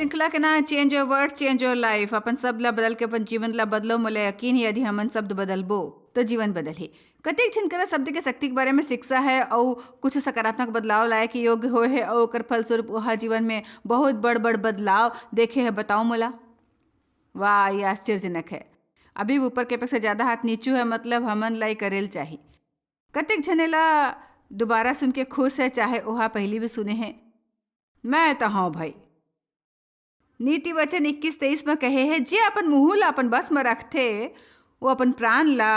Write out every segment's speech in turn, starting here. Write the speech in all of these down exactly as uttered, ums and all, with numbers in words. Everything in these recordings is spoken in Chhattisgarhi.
श्रृंखला के नाम Change Your Word, Change Your Life। अपन शब्द ला बदल के अपन जीवन ला बदलो। मोला यकीन हे, यदि हमन शब्द बदलबो, तो जीवन बदलही। कतेक झन करा शब्द के शक्ति के बारे में शिक्षा है, अउ कुछ सकारात्मक बदलाव लाए के योग्य होए है, अउ ओकर फलस्वरूप ओहा जीवन में बहुत बड़ बड़ बदलाव देखे है। बताओ मोला, वाह, ये आश्चर्यजनक है। अभी ऊपर के अपेक्षा ज्यादा हाथ नीचू है, मतलब हमन ला ये करेल चाही। कतेक झने ला दोबारा सुन के खुश है, चाहे ओहा पहली भी सुने है। मैं तो हूँ भाई। नीति वचन इक्कीस तेईस में कहे है, जे अपन मुंह ला अपन बस में रखथे, वो अपन प्राण ला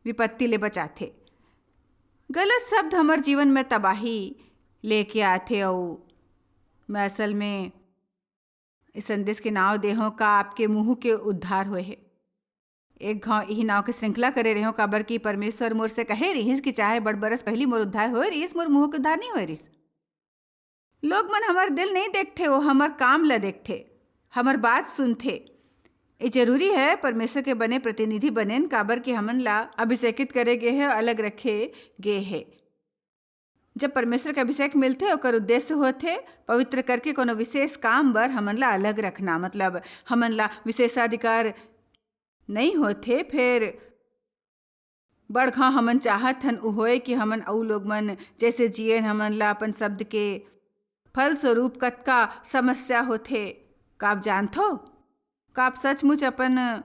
विपत्ति ले बचाथे। गलत शब्द हमर जीवन में तबाही लेके आथे। अउ मैं असल में इस संदेश के नाव दे हूँ, का आपके मुंह के उद्धार होए हे। एक घाव इही नाव के श्रृंखला करे रहे हूँ, काबर कि परमेश्वर मोर से कहे रहिस कि चाहे बड़ बरस पहली मोर उद्धार होए रहिस, मोर मुंह के उद्धार नहीं होए रहिस। लोग मन हमर दिल नहीं देखथे, वो हमर काम ला देखथे, हमर बात सुनथे। ये जरूरी है परमेश्वर के बने प्रतिनिधि बनेन, काबर कि हमन ला अभिषेकित करे गे है, अलग रखे गे है। जब परमेश्वर के अभिषेक मिलथे, ओकर उद्देश्य होथे पवित्र करके कोनो विशेष काम बर हमन ला अलग रखना, मतलब हमन ला विशेषाधिकार नहीं होथे। फिर बड़खा हमन चाहत हन उ होए कि हमन अउ लोग मन जैसे जियेन, हमन ला अपन शब्द के फलस्वरूप कतका समस्या होथे। का आप जानथो? का आप सचमुच अपन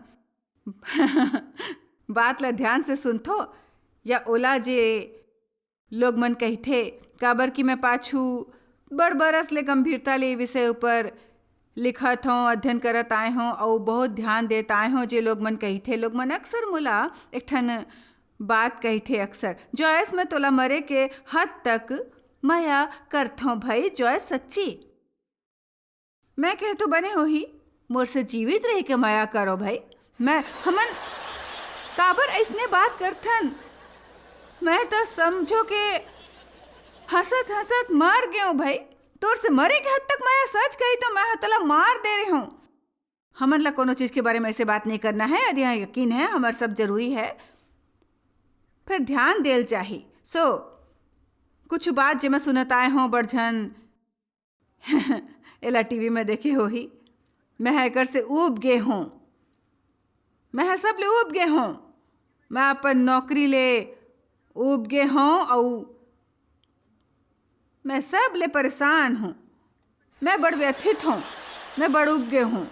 बात ला ध्यान से सुनथो, या ओला जे लोग मन कहिथे? काबर कि मैं पाछू बड़ बरस ले गंभीरता ले ए विषय ऊपर लिखत हौं, अध्ययन करत आए हौं अउ बहुत ध्यान देत आए हौं। जे लोग मन कहिथे, लोग मन अक्सर मोला एक ठन बात कहिथे, अक्सर, "जॉयस, मैं तोला मरे के हद तक मया करथौं भाई, जॉयस, सच्ची।" मैं कहे तो बने होही, मोर से जीवित रह के मया करो भाई। मैं, हमन काबर अइसने बात करथन? मैं तो समझो के हंसत हंसत मर गयो भाई। तोर से मरे के हद तक मया, सच कही तो मैं ह तोला मार दे रहे हूँ। हमन ला कोनो चीज के बारे में ऐसे बात नहीं करना है, यदि यहाँ यकीन है, हमार सब जरूरी है। फिर ध्यान देल चाही। So, कुछ बात जे मैं सुनत आए हूँ, बड़ झन एला टीवी में देखे होही, मैं ह एकर से ऊब गे हूँ, मैं ह सब ले ऊब गे हूँ, मैं अपन नौकरी ले ऊब गे हूँ, अउ मैं सब ले परेशान हूँ, मैं बड़ व्यथित हूँ, मैं बड़ ऊब गे हूँ,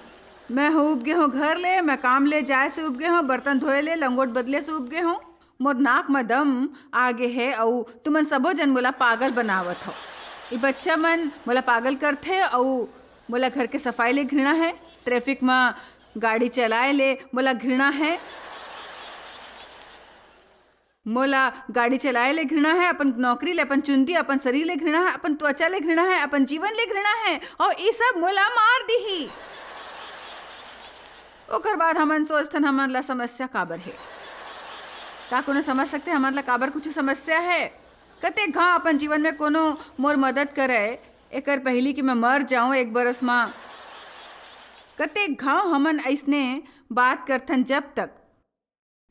मैं ह ऊब गे हूँ घर ले, मैं काम ले जाए से ऊब गे हूँ, बर्तन धोए ले, लंगोट बदले से ऊब गे हूँ। मोर नाक म दम आ गे हे अउ तुमन सबो जन मोला पागल बनावत हो। ये बच्चा मन मोला पागल करथे अउ मोला घर के सफाई ले घृणा है, ट्रैफिक म गाड़ी चलाए ले मोला घृणा है। मोला गाड़ी चलाए ले घृणा है, अपन नौकरी ले, अपन चुंदी, अपन शरीर ले घृणा है, अपन त्वचा ले घृणा है, अपन जीवन ले घृणा है, अउ ये सब मोला मार दिही। ओकर बाद हमन सोचथन, हमन ला समस्या काबर हे? का कोनो समझ सकथे हमन ला काबर कुछ समस्या है? कतेक घाव अपन जीवन में कोनो मोर मदद करे, एकर पहली कि मैं मर जाऊं एक बरस मा। कतेक घाव हमन अइसने बात करथन, जब तक,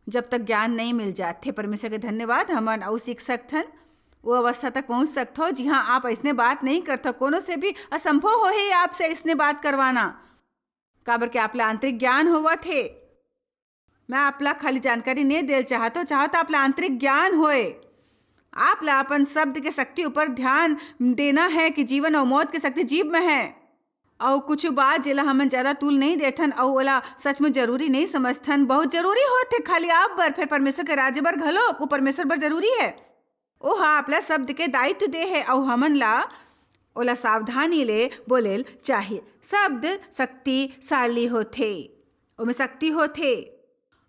जब तक ज्ञान नहीं मिल जाथे। परमेश्वर के धन्यवाद, हमन अउ सीख सकथन। वो अवस्था तक पहुंच सकथो, जिहां आप अइसने बात नहीं करथो। कोनो से भी असंभव होही आपसे अइसने बात करवाना, काबर के आप ला आंतरिक ज्ञान होवत हे। मैं आप ला खाली जानकारी नहीं देल चाहत हो, चाहत आप ला आंतरिक ज्ञान होए। आप ला अपन शब्द के शक्ति ऊपर ध्यान देना है कि जीवन और मौत के शक्ति जीभ में है। अउ कुछ बात जेला हमन ज्यादा तूल नहीं देथन अउ ओला सच में जरूरी नहीं समझथन, बहुत जरूरी होथे खाली आप बर, फिर परमेश्वर के राज्य बर घलो, वो परमेश्वर बर जरूरी है। ओहा आप ला शब्द के दायित्व दे हे अउ हमन ला ओला सावधानी ले बोलेल चाहिए। शब्द शक्तिशाली होथे, ओमे शक्ति होथे।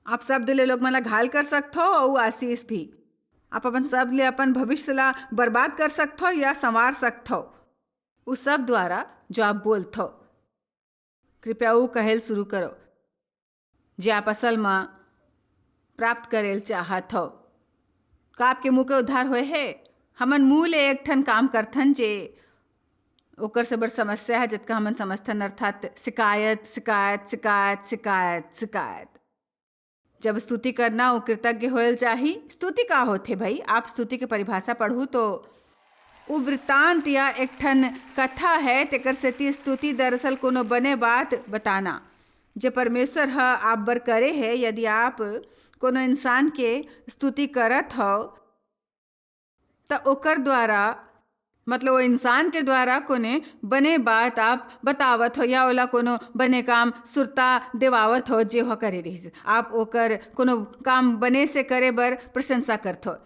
आप शब्द ले लोग मन ला घायल कर सकथो अउ आशीष भी। आप अपन शब्द ले अपन भविष्य ला बर्बाद कर सकथो या संवार सकथो। उस शब्द द्वारा जो आप बोलथो, कृपया वो कहेल शुरू करो जे आप असल में प्राप्त करेल चाहत हो। का आपके मुंह के उद्धार होए हे? हमन मुंह ले एक ठन काम करथन जे ओकर से बड़ समस्या है, जतका हमन समझथन, अर्थात शिकायत, शिकायत, शिकायत, शिकायत, शिकायत। जब स्तुति करना, वो कृतज्ञ होयल चाही। स्तुति का होथे भाई? आप स्तुति के परिभाषा पढ़ू तो उ वृत्तांत या एक ठन कथा है, तेकर सेती स्तुति दरअसल कोनो बने बात बताना, जे परमेश्वर ह आप बर करे है। यदि आप कोनो इंसान के स्तुति करत हव, त ओकर द्वारा, मतलब, वो इंसान के द्वारा कोने बने बात आप बतावत हो या ओला कोनो बने काम सुरता देवावत हो, जे ह करे रहिस, आप ओकर कोनो काम बने से करे बर प्रशंसा करत हो।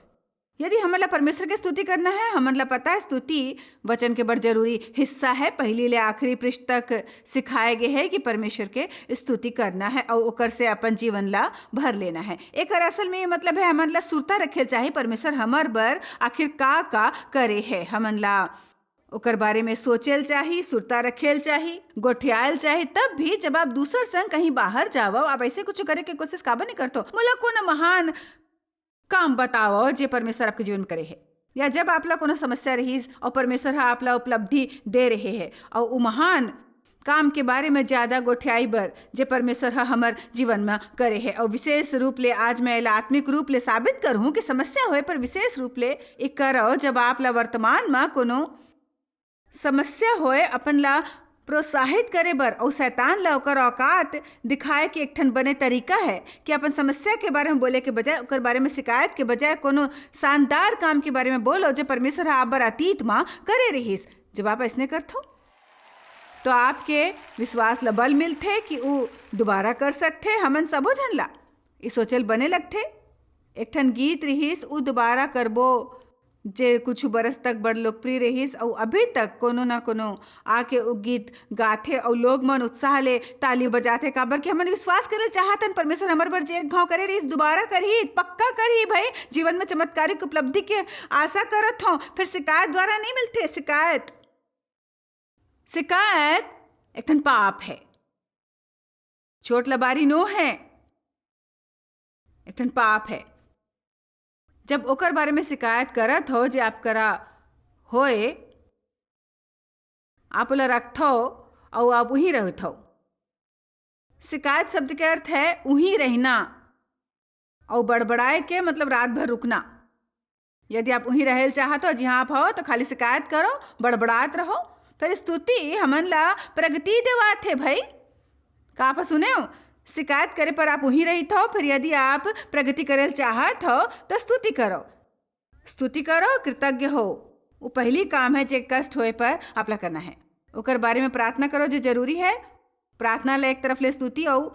यदि हमन ला परमेश्वर के स्तुति करना है, हमन ला पता है, स्तुति वचन के बड़ जरूरी हिस्सा है। पहली ले आखिरी पृष्ठ तक सिखाए गे है कि परमेश्वर के स्तुति करना है और ओकर से अपन जीवन ला भर लेना है। एकर असल में ये मतलब है, हमन ला सुरता रखेल चाही, परमेश्वर हमर बर आखिर का का करे है। हमन ला ओकर बारे में सोचेल चाही, सुरता रखेल चाही, गोठियाल चाही। तब भी जब आप दूसर संग कहीं बाहर जावव, आप ऐसे कुछ करे के कोशिश काबर नहीं करतो? मोला कोनो महान काम बतावव, जे परमेश्वर आपके जीवन में करे है। या जब आप ला कोनो समस्या रहिस और परमेश्वर ह आप ला उपलब्धि दे रहे है और उ महान काम के बारे में ज्यादा गोठियाई बर, जे परमेश्वर ह हमर जीवन में करे है। और विशेष रूप ले आज मैं एला आत्मिक रूप ले साबित करहूं कि समस्या होए पर विशेष रूप ले एक करव, जब आप ला वर्तमान में कोनो समस्या होए, अपन ला प्रोत्साहित करे बर अउ शैतान ला ओकर औकात दिखाए के एक ठन बने तरीका है कि अपन समस्या के बारे में बोले के बजाय, ओकर बारे में शिकायत के बजाय कोनो शानदार काम के बारे में बोलो, जो परमेश्वर ह आप बर अतीत म करे रिहिस। जब आप अइसने करथो, तो आपके विश्वास ला बल मिलथे कि उ दोबारा कर सकथे। हमन सबो झन ला ये सोचल बने लगथे। एक ठन गीत रिहिस, "उ दोबारा करबो", जे कुछ बरस तक बड़ लोकप्रिय रिहिस, अउ अभी तक कोनो ना कोनो आके उ गीत गाथे, अउ लोग मन उत्साह ले ताली बजाथे, काबर कि हमन विश्वास करे चाहतन, परमेश्वर हमर बर जे एक घाव करे रिहिस, दोबारा करही, पक्का करही। भाई, जीवन में चमत्कारिक उपलब्धि के आशा करत हौं, फिर शिकायत द्वारा नहीं मिलथे। शिकायत, शिकायत एक ठन पाप है। छोट लबारी नो है, एक ठन पाप है। जब ओकर बारे में शिकायत करत हो, जे आप करा होए, आप ओला रखथो अउ आप उही रहथो। शिकायत शब्द के अर्थ है उही रहना, अउ बड़बड़ाए के मतलब रात भर रुकना। यदि आप उही रहेल चाहत हो, जिहाँ आप हो, तो खाली शिकायत करो, बड़बड़ात रहो। फिर स्तुति हमन ला प्रगति देवाथे भाई। का आप सुने हो? शिकायत करे पर आप उही रहित हो, फिर यदि आप प्रगति करेल चाहत हो, तो स्तुति करो। स्तुति करो, कृतज्ञ हो। वो पहली काम है, जे कष्ट होए पर आप ला करना है। ओकर बारे में प्रार्थना करो, जो जरूरी है। प्रार्थना ले एक तरफ ले स्तुति अउ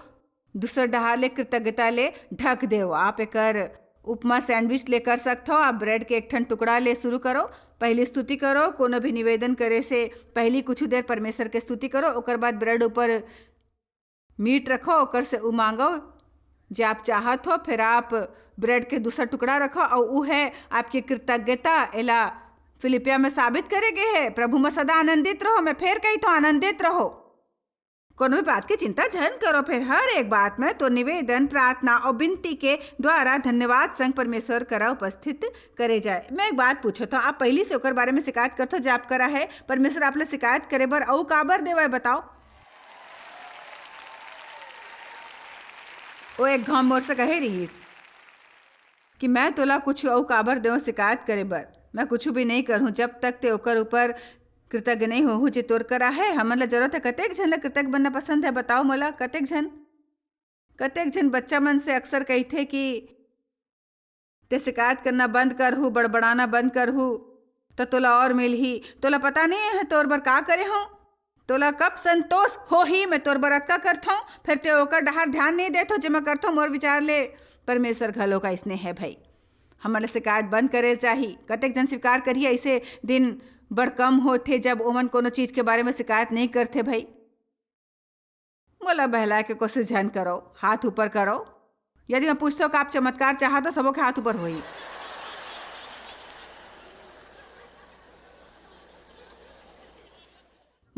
दूसर डहार ले कृतज्ञता ले ढक देव। आप एकर उपमा सैंडविच ले कर सकथो। आप ब्रेड के एक ठन टुकड़ा ले शुरू करो। पहली स्तुति करो, कोनो भी निवेदन करे से पहली कुछ देर परमेश्वर के स्तुति करो। ओकर बाद ब्रेड ऊपर मीट रखो, ओकर से उ मांगो जे आप चाहत हो। फिर आप ब्रेड के दूसरा टुकड़ा रखो, अउ उ है आपकी कृतज्ञता। एला फिलिपिया में साबित करे गे है, "प्रभु में सदा आनंदित रहो।" मैं फिर कही तो, आनंदित रहो। कोनो भी बात के चिंता झन करो, फिर हर एक बात में तो निवेदन, प्रार्थना और विनती के द्वारा धन्यवाद संग परमेश्वर करा उपस्थित करे जाए। मैं एक बात पूछो तो, आप पहली से ओकर बारे में शिकायत करथो, जे आप करा है, परमेश्वर आप ला शिकायत करे बर अउ काबर देवय, बताओ? ओ एक घाव मोर से कहे रिहिस कि मैं तोला कुछ अउ काबर देवं शिकायत करे बर? मैं कुछ भी नहीं करहूँ, जब तक ते ओकर ऊपर कृतज्ञ नहीं होहू, जे तोर करा है। हमन ला जरूरत है, कतेक झन ला कृतज्ञ बनना पसंद है, बताओ मोला, कतेक झन? कतेक झन बच्चा मन से अक्सर कहिथे कि ते शिकायत करना बंद करहू, बड़बड़ाना बंद करहू, त तोला और मिलही। तोला पता नहीं है तोर बर का करे हूँ, तोला कब संतोष होही। मैं तोर बर अतका करथौं, फिर ते ओकर डहार ध्यान नहीं देथो, जेमा करथौं मोर विचार ले। परमेश्वर घलो का इसने है भाई, हमन ला शिकायत बंद करे चाही। कतेक जन स्वीकार करही, ऐसे दिन बड़ कम होथे जब ओमन कोनो चीज के बारे में शिकायत नहीं करथे भाई। मोला बहलाए के कोशिश झन करो, हाथ ऊपर करो। यदि मैं पूछथौं का आप चमत्कार चाहत हो, सबो के हाथ ऊपर होही।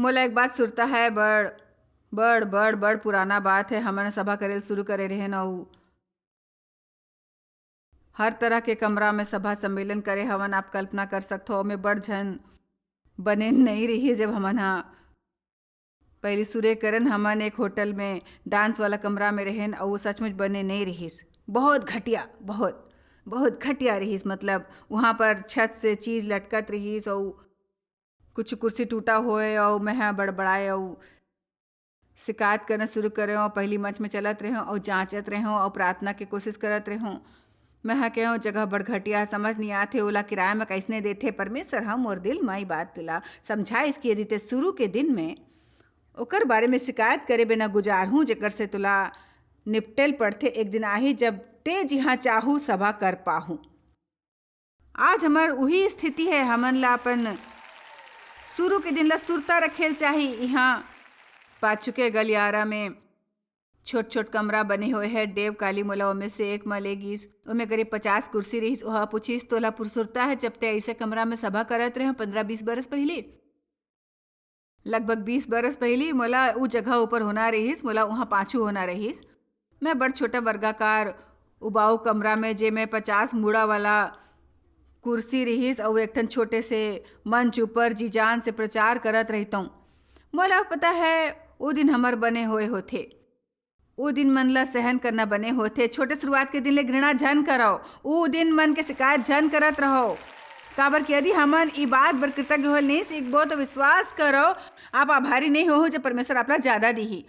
मोला एक बात सुरता है, बड़, बड़, बड़, बड़ पुराना बात है। हमन सभा करेल शुरू करे रहेन, अउ हर तरह के कमरा में सभा सम्मेलन करे हवन। आप कल्पना कर सकथो, ओमे बड़ झन बने नहीं रही। जब हमन हा पहली सुरे करन, हमन एक होटल में डांस वाला कमरा में रहेन, अउ वो सचमुच बने नहीं रहिस। बहुत घटिया, बहुत। बहुत घटिया रहिस, मतलब वहाँ पर छत से चीज लटकत रहिस, और कुछ कुर्सी टूटा होए, और मैं ह बड़बड़ाए, और शिकायत करना शुरू करे, और पहली मंच में चलत रहे, और जांचत रहे, और प्रार्थना के कोशिश करत रहे। मैं ह कहे, जगह बड़ घटिया, समझ नहीं आते, ओला किराया में कैसने देथे परमेश्वर ह। मोर दिल म ई बात ला समझाइस कि यदि ते शुरू के दिन में ओकर बारे में शिकायत करे बिना गुजारहूँ, जेकर से तुला निपटेल पड़थे, एक दिन आही, जब ते जिहाँ चाहू सभा कर पाहू। आज हमर उही स्थिति है, हमन ला अपन शुरू के दिन ला सुरता रखेल चाही। यहाँ पाछू के गलियारा में छोट-छोट कमरा बने हुए है। देव काली मोला ओमे से एक म ले गिस। ओमे करीब पचास कुर्सी रहिस। ओहा पूछिस, "तोला पुरसुरता है, जब ते ऐसे कमरा में सभा करत रहे पंद्रह बीस बरस पहिली?" लगभग बीस बरस पहिली मोला उ जगह ऊपर होना रहिस, मोला उहाँ पाछू होना रहिस। मैं बड़ छोटा वर्गाकार उबाऊ कमरा में, जेमे पचास मुड़ा वाला कुर्सी रहिस, अउ एक ठन छोटे से मंच ऊपर जी जान से प्रचार करत रहितौं। मोला पता है, ओ दिन हमर बने होए होथे। ओ दिन मन ला सहन करना बने होथे। छोटे शुरुआत के दिन ले घृणा झन करव। ओ दिन मन के शिकायत झन करत रहव। काबर कि यदि हमन ई बात बर कृतज्ञ होल नहीं सीखबो, तो विश्वास करव, आप आभारी नहीं होहू, जब परमेश्वर आप ला ज्यादा दिही।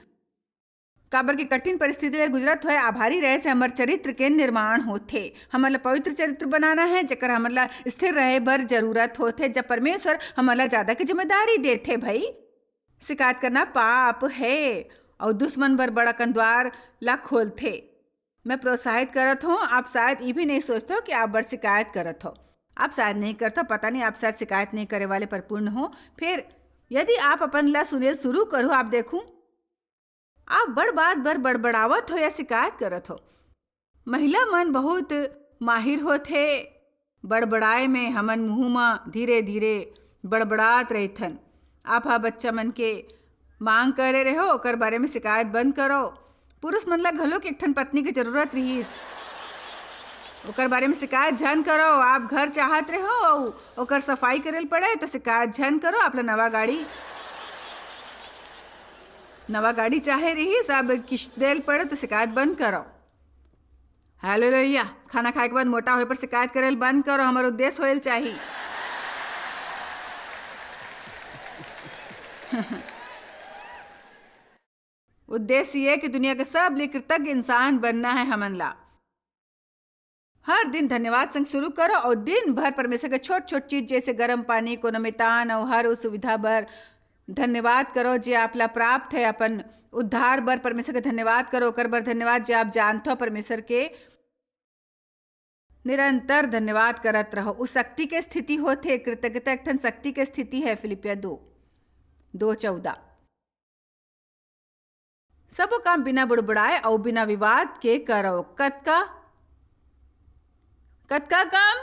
काबर कि कठिन परिस्थिति ले गुजरत होए आभारी रहे से हमर चरित्र के निर्माण होथे। हमन ला पवित्र चरित्र बनाना है, जेकर हमन ला स्थिर रहे बर जरूरत होथे। जब परमेश्वर हमन ला ज्यादा के जिम्मेदारी देथे, भाई, शिकायत करना पाप है और दुश्मन बर बड़ा कंद्वार ला खोलथे। मैं प्रोत्साहित करत हूँ, आप शायद ये भी नहीं सोचते हो कि आप बड़ शिकायत करत हो। आप शायद नहीं करते हो, पता नहीं, आप शायद शिकायत नहीं करे वाले पर पूर्ण हो। फिर यदि आप अपन ला सुनेल शुरू करो, आप देखू, आप बड़ बात बर बड़बड़ावत हो या शिकायत करत हो। महिला मन बहुत माहिर होथे बड़बड़ाए में। हमन मुंह म धीरे धीरे बड़बड़ात रहिथन। आप हा बच्चा मन के मांग करे रहो, ओकर बारे में शिकायत बंद करो। पुरुष मन ला घलो एक ठन पत्नी के जरूरत रहिस, ओकर बारे में शिकायत झन करो। आप घर चाहत रहो अउ ओकर सफाई करेल पड़े तो शिकायत झन करो। आप ला नवा गाड़ी, नवा गाड़ी चाहे रहिस, अब किस्त देल पड़े तो शिकायत बंद करो। हालेलुया। खाना खाए के बाद मोटा होए पर शिकायत करेल बंद करो, हमर उद्देश्य होएल चाही। उद्देश्य ये कि दुनिया के सब ले कृतज्ञ इंसान बनना है हमन ला। हर दिन धन्यवाद संग शुरू करो और दिन भर परमेश्वर के छोट-छोट चीज जैसे गरम पानी, कोनो मितान और हर उस सुविधा बर धन्यवाद करो जे आप ला प्राप्त है। अपन उद्धार बर परमेश्वर के धन्यवाद करो, ओकर बर धन्यवाद जे आप जानथो परमेश्वर के। निरंतर धन्यवाद करत रहो। उ शक्ति के स्थिति होथे, कृतज्ञता एक ठन शक्ति के स्थिति है। फिलिपिया दो, दो चौदह। सबो काम बिना बुड़बुड़ाए अउ बिना विवाद के करो। कतका, कतका काम?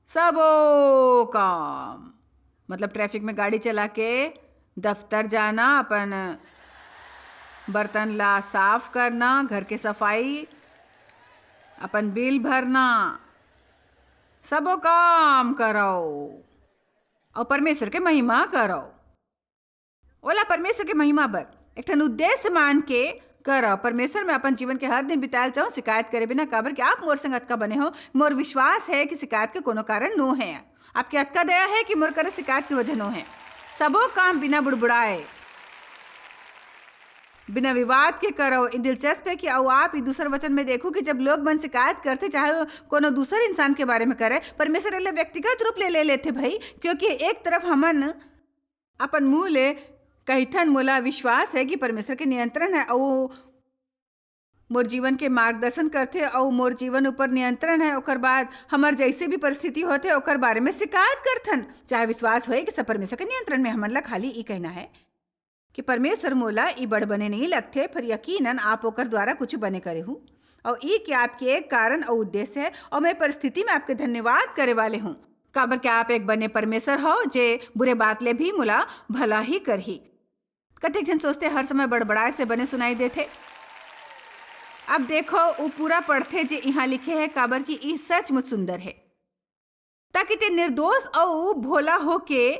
सबो काम, मतलब ट्रैफिक में गाड़ी चला के दफ्तर जाना, अपन बर्तन ला साफ करना, घर के सफाई, अपन बिल भरना, सबो काम करो और परमेश्वर के महिमा करो। ओला परमेश्वर के महिमा बर एक ठन उद्देश्य मान के कर। परमेश्वर में अपन जीवन के हर दिन बितायल चाहूँ शिकायत करे बिना, काबर कि आप मोर संग अतका बने हो। मोर विश्वास है कि शिकायत के कोनो कारण नो है। आपके अतका दया है कि मोर करे शिकायत की वजह नो है। सबो काम बिना बुड़बुड़ाए, बिना विवाद के करो। ये दिलचस्प है कि अउ आप ये दूसर वचन में देखो कि जब लोग मन शिकायत करते, चाहे वो कोनो दूसर इंसान के बारे में करे, परमेश्वर एला व्यक्तिगत रूप ले ले लेते भाई, क्योंकि एक तरफ हमन अपन मुंह ले कहिथन, मोला विश्वास है कि परमेश्वर के नियंत्रण है, अउ मोर जीवन के मार्गदर्शन करथे, अउ मोर जीवन ऊपर नियंत्रण है। ओकर बाद हमर जैसे भी परिस्थिति होथे, ओकर बारे में शिकायत करथन, चाहे विश्वास होए कि सब परमेश्वर के नियंत्रण में। हमन ला खाली ई कहना है कि परमेश्वर मोला ई बड़ बने नहीं लगथे, पर यकीनन आप ओकर द्वारा कुछ बने करे हूँ, और ई कि आपके एक कारण और उद्देश्य है, और मैं परिस्थिति में आपके धन्यवाद करे वाले हूँ, काबर कि आप एक बने परमेश्वर हो, जे बुरे बात ले भी मोला भला ही करही। कतेक झन सोचते हर समय बड़बड़ाए से बने सुनाई देथे। अब देखो, उ पूरा पढ़थे जे इहाँ लिखे है, काबर कि ई सचमुच सुंदर है। ताकि ते निर्दोष अउ भोला होके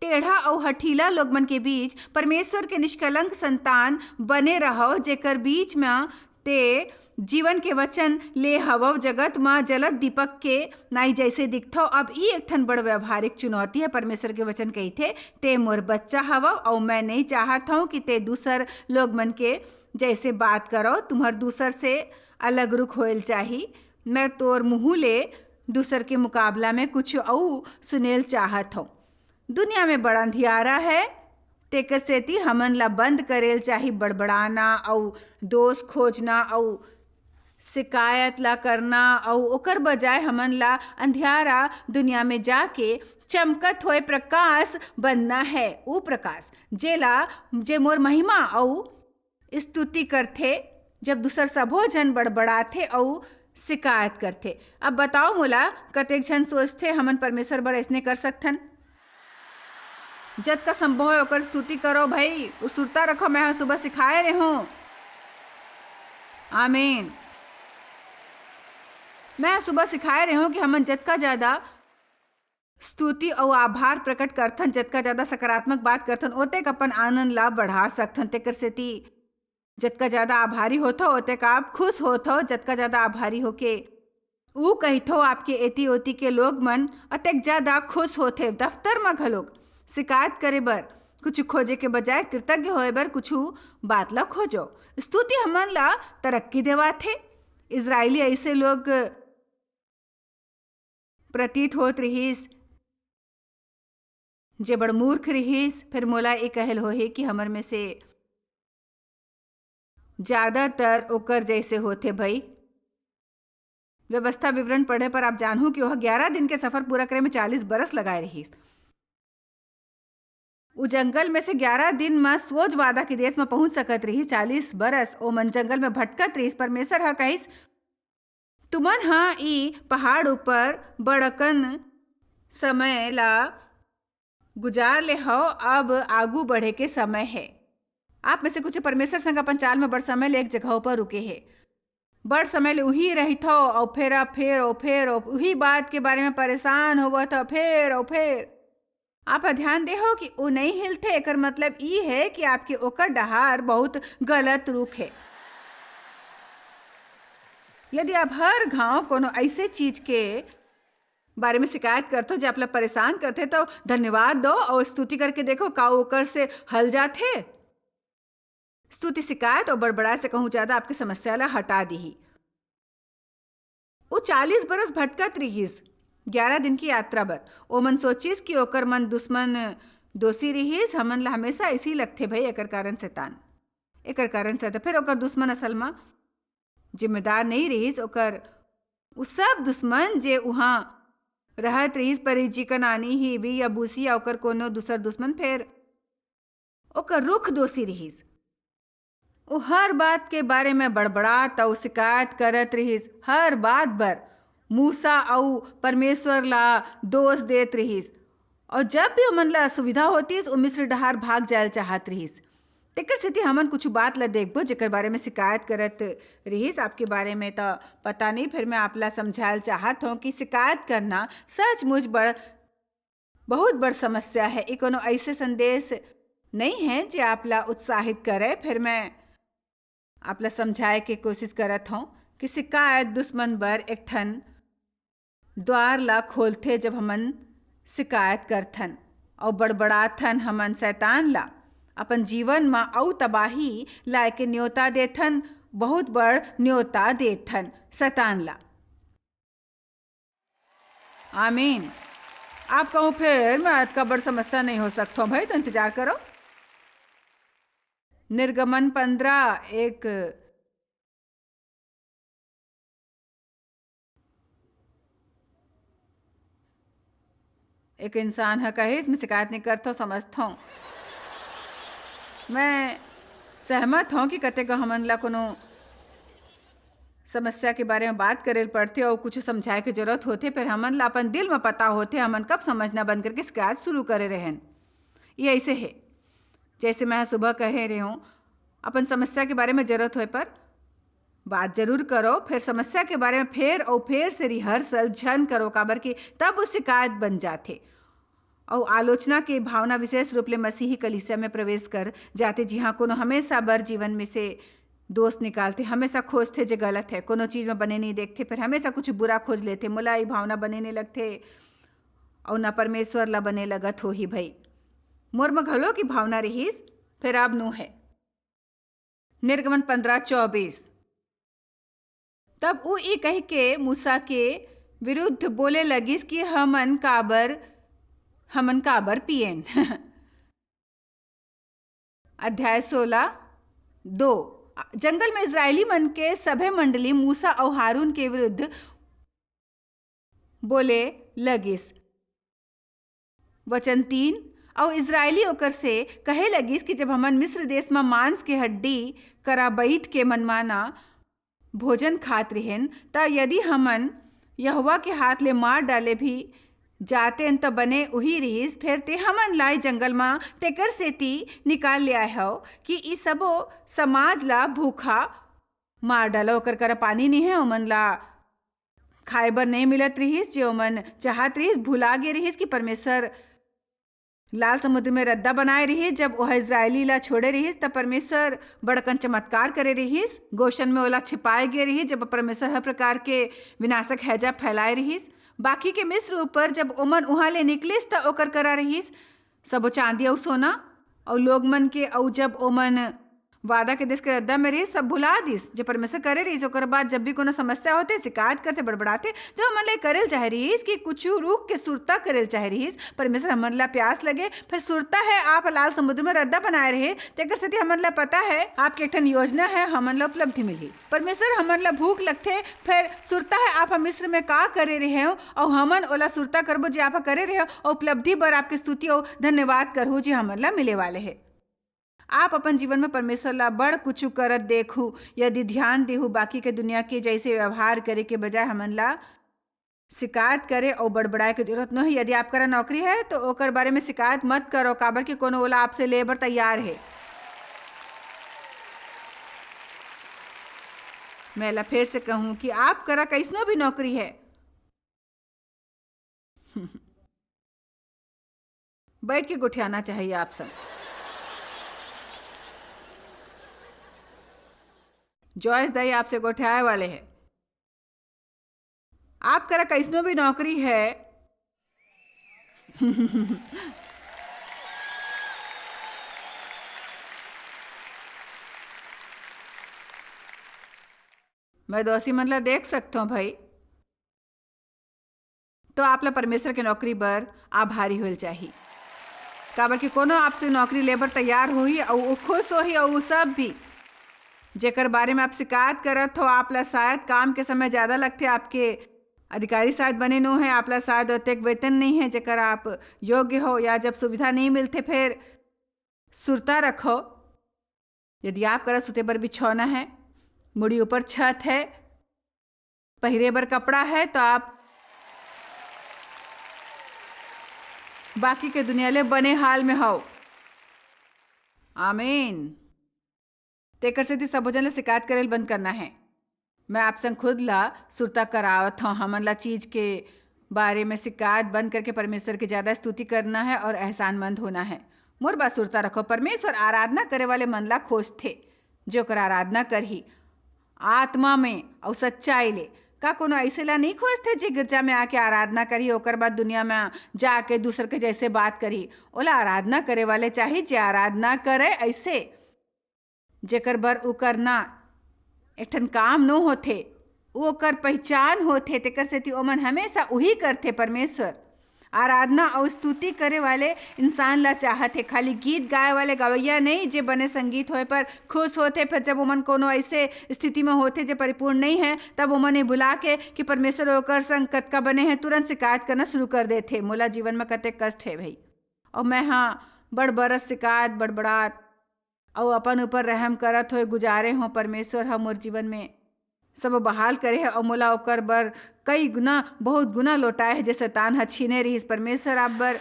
टेढ़ा अउ हठीला लोग मन के बीच परमेश्वर के निष्कलंक संतान बने रहव, जेकर बीच म ते जीवन के वचन ले हवव, जगत म जलत दीपक के नाई जैसे दिखथव। अब ई एक ठन बड़ व्यवहारिक चुनौती है। परमेश्वर के वचन कहिथे, "ते मोर बच्चा हवव, अउ मैं नई चाहत हव कि ते दूसर लोग मन के जैसे बात करव। तुम्हर दूसर से अलग रुख होयल चाही। मैं तोर मुंह ले दूसर के मुकाबला में कुछ अऊ सुनेल चाहत हव।" दुनिया में बड़ अंधियारा है, तेकर सेती हमन ला बंद करेल चाही बड़बड़ाना अउ दोष खोजना अउ शिकायत ला करना, अउ ओकर बजाय हमन ला अंधियारा दुनिया में जाके चमकत होए प्रकाश बनना है, ऊ प्रकाश जेला, जे मोर महिमा अउ स्तुति करथे, जब दूसर सबो झन बड़बड़ाथे अउ शिकायत करथे। अब बताओ मोला, कतेक झन सोचथे, "हमन परमेश्वर बर अइसने कर सकथन?" जतका संभव होय, ओकर स्तुति करो भाई, उ सुरता रखो, मैं ह सुबह सिखाए रेहों। आमीन। मैं ह सुबह सिखाए रेहों कि हमन जतका ज्यादा स्तुति अउ आभार प्रकट करथन, जतका ज्यादा सकारात्मक बात करथन, ओतेक अपन आनंद ला बढ़ा सकथन। तेकर सेती जतका ज्यादा आभारी होथो, ओतेक आप खुश होथो। जतका ज्यादा आभारी होके ऊ कहिथो, आपके एती ओती के लोग मन अतेक ज्यादा खुश होथे। दफ्तर म घलोक शिकायत करे बर कुछ खोजे के बजाय कृतज्ञ होए बर कुछ बात ला खोजो। स्तुति हमन ला तरक्की देवाथे। इजरायली अइसे लोग प्रतीत होत रिहिस, जे बड़ मूर्ख रिहिस। फिर मोला ए कहल होही कि हमर में से ज्यादातर ओकर जैसे होथे भई। व्यवस्था विवरण पढ़े पर आप जानहू कि ओह ग्यारह दिन के सफर पूरा करे में चालीस बरस लगाए रिहिस। उ जंगल में से ग्यारह दिन म सोझ वादा के देश म पहुंच सकत रिहिस। चालीस बरस ओमन जंगल में भटकत रिहिस। परमेश्वर ह कहिस, "तुमन ह ई पहाड़ ऊपर बड़कन समय ला गुजार ले हव, अब आगू बढ़े के समय हे।" आप में से कुछ परमेश्वर संग अपन चाल में बड़ समय ले एक जगह ऊपर रुके हे। बड़ समय ले उही रहिथव, अउ फेर, अउ फेर, अउ फेर, अउ उही बात के बारे में परेशान होवत हव, फेर, अउ फेर। आप ह ध्यान देहो कि उ नइ हिलथे, एकर मतलब ई हे कि आपके ओकर डहार बहुत गलत रुख हे। यदि आप हर घांव कोनो अइसे चीज के बारे में शिकायत करथो, जे आप ला परेशान करथे, तो धन्यवाद दो अउ स्तुति करके देखो, का ओकर से हल जाथे? स्तुति शिकायत अउ बड़बड़ाए से कहूं ज्यादा आपके समस्या ला हटा दिही। उ चालीस बरस भटकत रिहिस, ग्यारह दिन की यात्रा बर। ओमन सोचिस कि ओकर मन दुश्मन दोषी रिहिस। हमन ला हमेशा ऐसी लगथे भई, एकर कारण शैतान, एकर कारण शैतान। फिर ओकर दुश्मन असल म जिम्मेदार नइ रिहिस, ओकर उ सब दुश्मन जे उहाँ रहत रिहिस, परिजी, कनानी, हिवी, यबूसी या ओकर कोनो दूसर दुश्मन, फेर ओकर रुख दोषी रिहिस। उ हर बात के बारे में बड़बड़ात अउ शिकायत करत रिहिस, हर बात बर मूसा अउ परमेश्वर ला दोष देत रिहिस। अउ जब भी ओमन ला असुविधा होतिस, उ मिस्र डहार भाग जायल चाहत रिहिस। तेकर सेती हमन कुछ बात ला देखबो, जेकर बारे में शिकायत करत रिहिस। आपके बारे में त पता नहीं, फिर मैं आप ला समझायल चाहत हूँ कि शिकायत करना सचमुच बड़, बहुत बड़ समस्या है। ये कोनो ऐसे संदेश नहीं है जे आप ला उत्साहित करे। फिर मैं आप ला समझाए के कोशिश करत हूँ कि शिकायत दुश्मन बर एक ठन द्वार ला खोलथे। जब हमन शिकायत करथन अउ बड़बड़ाथन, हमन शैतान ला अपन जीवन म अउ तबाही लाए के न्योता देथन, बहुत बड़ न्योता देथन शैतान ला। आमीन। आप कहूँ, "फिर मैं अतका बड़ समस्या नहीं हो सकथों भाई, तो इंतजार करो।" निर्गमन पन्द्रह, एक, एक इंसान ह कहिस, "मैं शिकायत नहीं करथों, समझथों।" मैं सहमत हूँ कि कतेक हमन ला कोनो समस्या के बारे में बात करे ल पड़थे अउ कुछ समझाए के जरूरत होथे, फिर हमन ला अपन दिल में पता होथे, हमन कब समझना बंद करके शिकायत शुरू करे रहेन। ये ऐसे है, जैसे मैं सुबह कहे रहे हूँ, अपन समस्या के बारे में जरूरत होए पर बात जरूर करो, फिर समस्या के बारे में फेर अउ फेर से रिहर्सल झन करो, काबर कि तब वो शिकायत बन जाथे। अउ आलोचना के भावना विशेष रूप ले मसीही कलीसिया में प्रवेश कर जाथे, जिहां कोनो हमेशा बर जीवन में से दोष निकालथे, हमेशा खोजथे जे गलत हे, कोनो चीज में बने नहीं देखथे, फिर हमेशा कुछ बुरा खोज लेथे। मोला ये भावना बने नहीं लगथे, अउ ना परमेश्वर ला बने लगत होही भई। मोर म घलो की भावना रिहिस, फिर अब नो हे। निर्गमन पंद्रह चौबीस। तब उ ई कहिके मूसा के विरुद्ध बोले लगिस कि हमन काबर, हमन काबर पियेन। अध्याय सोलह, दो। जंगल में इजरायली मन के सभे मंडली मूसा अउ हारून के विरुद्ध बोले लगिस। वचन तीन, अउ इजरायली ओकर से कहे लगिस कि जब हमन मिस्र देश म मांस के हड्डी करा बइठ के मनमाना भोजन खात रिहेन, त यदि हमन यहोवा के हाथ ले मार डाले भी जातेन, त बने उही रिहिस, फेर ते हमन ला ए जंगल म तेकर सेती निकाल ले आए हव कि ई सबो समाज ला भूखा मार डालो। ओकर करा पानी नहीं है, ओमन ला खाए बर नहीं मिलत रिहिस, जे ओमन चाहत रिहिस, भुला गे रिहिस कि परमेश्वर लाल समुद्र में रद्दा बनाए रिहिस। जब ओह इजरायली ला छोड़े रिहिस, तब परमेश्वर बड़कन चमत्कार करे रिहिस। गोशन में ओला छिपाए गे रिहिस, जब परमेश्वर हर प्रकार के विनाशक हैजा फैलाए रिहिस। बाकी के मिस्र ऊपर जब ओमन उहाँ ले निकलिस, त ओकर करा रिहिस सबो चांदी अउ सोना, अउ लोग मन के, अउ जब ओमन वादा के देश के रद्दा में रहिस, सब भुला दिस, जे परमेश्वर करे रहिस। ओकर बाद जब भी कोनो समस्या होथे, शिकायत करथे, बड़बड़ाथे, जब हमन ला करेल चाहे रहिस कि कुछ रुक के सुरता करेल चाहे रहिस, परमेश्वर हमन ला प्यास लगे, फिर सुरता है आप लाल समुद्र में रद्दा बनाए रहे, तेकर सेती हमन ला पता है आपके एक ठन योजना है, हमन ला उपलब्धि मिलही। परमेश्वर हमन ला भूख लगथे, फिर सुरता है आप ह मिस्र में का करे रहे हो, अउ हमन ओला सुरता करबो जे आप ह करे रहे हो, अउ उपलब्धि बर आपके स्तुति अउ धन्यवाद करहु जे हमन ला मिले वाले है। आप अपन जीवन में परमेश्वर ला बड़ कुछु करत देखहू, यदि ध्यान देहू, बाकी के दुनिया के जैसे व्यवहार करे के बजाय हमन ला शिकायत करे अउ बड़बड़ाए के जरूरत नोहे। यदि आप करा नौकरी है, तो ओकर बारे में शिकायत मत करो, काबर कि कोनो ओला आपसे ले बर तैयार है। मैं ला फेर से कहूँ कि आप करा कैसनो भी नौकरी है, बैठ के गोठियाना चाहिए आप सब। जॉयस दाई आपसे गोठियाए वाले है। आप करा कैसनो भी नौकरी है, मैं दोषी मन ला देख सकता हूँ भाई। तो आप ला परमेश्वर के नौकरी बर आभारी होल चाही, काबर कि कोनो आपसे नौकरी लेबर तैयार होही अउ वो खुश होही, अउ वो सब भी जेकर बारे में आप शिकायत करत हो, आप ला शायद काम के समय ज़्यादा लगथे, आपके अधिकारी शायद बने नो है, आप ला शायद ओतेक वेतन नहीं है जेकर आप योग्य हो, या जब सुविधा नहीं मिलथे, फिर सुरता रखो। यदि आप करा सुते बर बिछौना है, मुड़ी ऊपर छत है, पहिरे बर कपड़ा है, तो आप बाकी के दुनिया ले बने हाल में हव। आमीन। तेकर सेती सबो झन ले शिकायत करेल बंद करना है। मैं आप संग खुद ला सुरता करावत हव। हमन ला चीज के बारे में शिकायत बंद करके परमेश्वर के ज्यादा स्तुति करना है और एहसानमंद होना है। मोर बात सुरता रखो, परमेश्वर आराधना करे वाले मन ला खोजथे, जो ओकर आराधना करही आत्मा में अउ सच्चाई ले। का कोनो अइसे ला नहीं खोजथे जे गिरजा में आके आराधना करही, ओकर बाद दुनिया में जाके दूसर के जैसे बात करही? ओला आराधना करे वाले चाही, जे आराधना करे अइसे, जेकर बर उ करना एक ठन काम नो होथे, उ ओकर पहिचान होथे, तेकर सेती ओमन हमेशा उही करथे। परमेश्वर आराधना अउ स्तुति करे वाले इंसान ला चाहत हे, खाली गीत गाए वाले गवैया नहीं, जे बने संगीत होए पर खुश होथे। फिर जब ओमन कोनो ऐसे स्थिति में होथे, जे परिपूर्ण नहीं है, तब ओमन ये भुला के कि परमेश्वर ओकर संग कतका बने है, तुरंत शिकायत करना शुरू कर देथे, "मोला जीवन में कतेक कष्ट है भाई, और मैं हाँ बड़ बरस शिकायत, बड़बड़ात अउ अपन ऊपर रहम करत होए गुजारे हों। परमेश्वर ह मोर जीवन में सब बहाल करे हे अउ मोला ओकर बर कई गुना, बहुत गुना लौटाए हे, जे शैतान ह छीने रहिस। परमेश्वर आप बर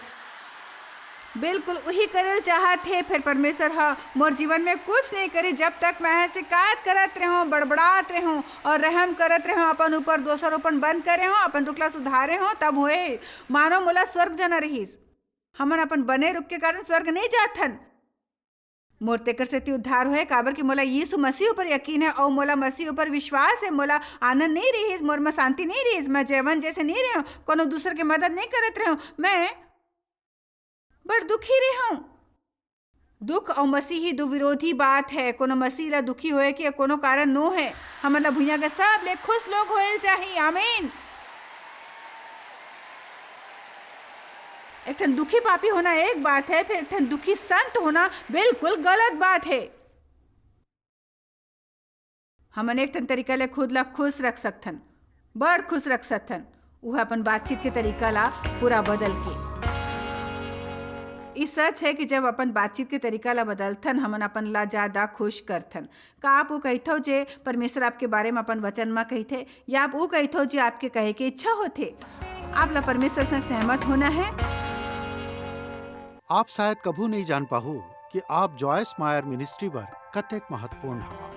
बिल्कुल उही करेल चाहत हे।" फिर परमेश्वर ह मोर जीवन में कुछ नहीं करी, जब तक मैं ह शिकायत करत रहूं, बड़बड़ात रहूं और रहम करत रहूं अपन ऊपर, दोषारोपण बंद करे हूं, अपन रुख ला सुधारे हूं, तब होए मानो मोला स्वर्ग जाना रहिस। हमन अपन बने रुख के कारण स्वर्ग नहीं जाथन। मोर तेकर सेती उद्धार होए, काबर कि मोला यीशु मसीह ऊपर यकीन हे अउ मोला मसीह ऊपर विश्वास हे। मोला आनंद नहीं रहिस, मोर में शांति नहीं रहिस, मैं जैवन जैसे नहीं रहे हूँ, कोनो दूसर के मदद नहीं करत रहे हूँ। मैं बड़ दुखी रहे हूँ। दुख अउ मसीह ही दो विरोधी बात हे। कोनो मसीह ला दुखी होए के कोनो कारण नो हे। हमन ला भुइयां के सब ले खुश लोग होए चाही। आमीन। एक ठन दुखी पापी होना एक बात हे, फिर एक ठन दुखी संत होना बिल्कुल गलत बात हे। हमन एक ठन तरीका ले खुद ला खुश रख सकथन, बड़ खुश रख सकथन। उह अपन बातचीत के तरीका ला पूरा बदल के। ई सच हे कि जब अपन बातचीत के तरीका ला बदलथन, हमन अपन ला ज्यादा खुश करथन। का आप वो कहिथव जे परमेश्वर आपके बारे में अपन वचन मा कहिथे, या आप वो कहिथव जे आपके कहे के इच्छा होथे? आप ला परमेश्वर संग सहमत होना हे। आप शायद कभू नहीं जान पाहू कि आप जॉयस मायर मिनिस्ट्री बर कतेक महत्वपूर्ण हवा।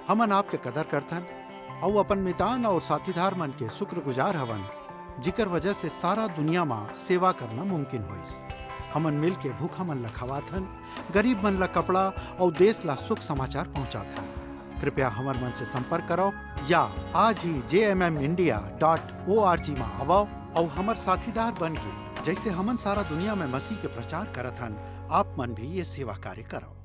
हमन आपके कदर करथन अउ अपन मितान अउ साथीदार मन के शुक्रगुजार हवन, जिकर वजह से सारा दुनिया मा सेवा करना मुमकिन होइस। हमन मिल के भूखा मन ला खवाथन, गरीब मन ला कपड़ा अउ देश ला सुख समाचार पहुंचाथन। कृपया हमर मन से संपर्क करो या आज ही जे M M India dot O R G मा आवव अउ हमर साथीदार बन के, जैसे हमन सारा दुनिया में मसीह के प्रचार करत हन, आप मन भी ये सेवा कार्य करो।